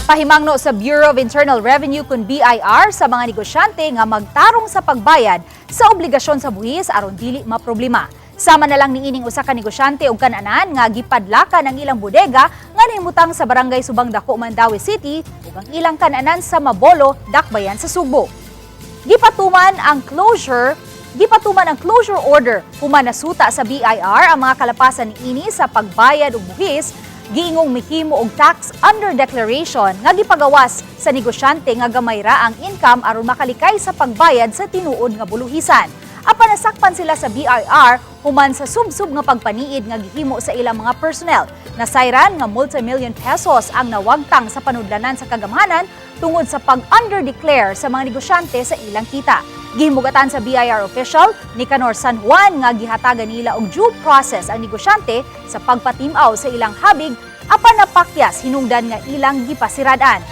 Pahimangno sa Bureau of Internal Revenue kun BIR sa mga negosyante nga magtarong sa pagbayad sa obligasyon sa buhis aron dili maproblema. Sama na lang niining usa ka negosyante og kananan nga gipadlakan ang ilang bodega nga nahimutang sa Barangay Subang Dako, Mandaue City ug ang ilang kananan sa Mabolo, Dakbayan sa Sugbo. Gipatuman ang closure order human nasuta sa BIR ang mga kalapasan niini sa pagbayad og buhis. Giingong mihimo og tax under declaration nga gipagawas sa negosyante nga gamay ra ang income aron makalikay sa pagbayad sa tinuod nga buluhisan. Apan nasakpan sila sa BIR human sa subsob nga pagpaniid nga gihimo sa ilang mga personnel. Nasayran nga multi-million pesos ang nawagtang sa panudlanan sa kagamhanan tungod sa pag-underdeclare sa mga negosyante sa ilang kita. Gihimugatan sa BIR official Nicanor San Juan nga gihatagan nila og due process ang negosyante sa pagpatimaw sa ilang habig, apan napakyas hinungdan nga ilang gipasirad-an.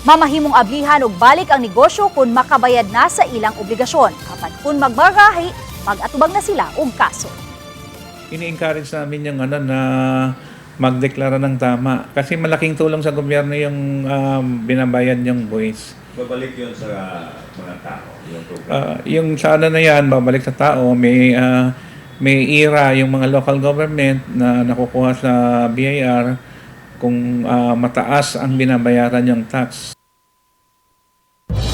Mamahimong ablihan og balik ang negosyo kung makabayad na sa ilang obligasyon. Apan kung magmagahi, mag-atubang na sila og kaso. Ini-encourage namin yung ano na magdeklara ng tama. Kasi malaking tulong sa gobyerno yung binabayad yung buwis. Babalik yun sa mga tao, yung program. Yung sa ano na yan, babalik sa tao, may IRA yung mga local government na nakukuha sa BIR kung mataas ang binabayaran yung tax.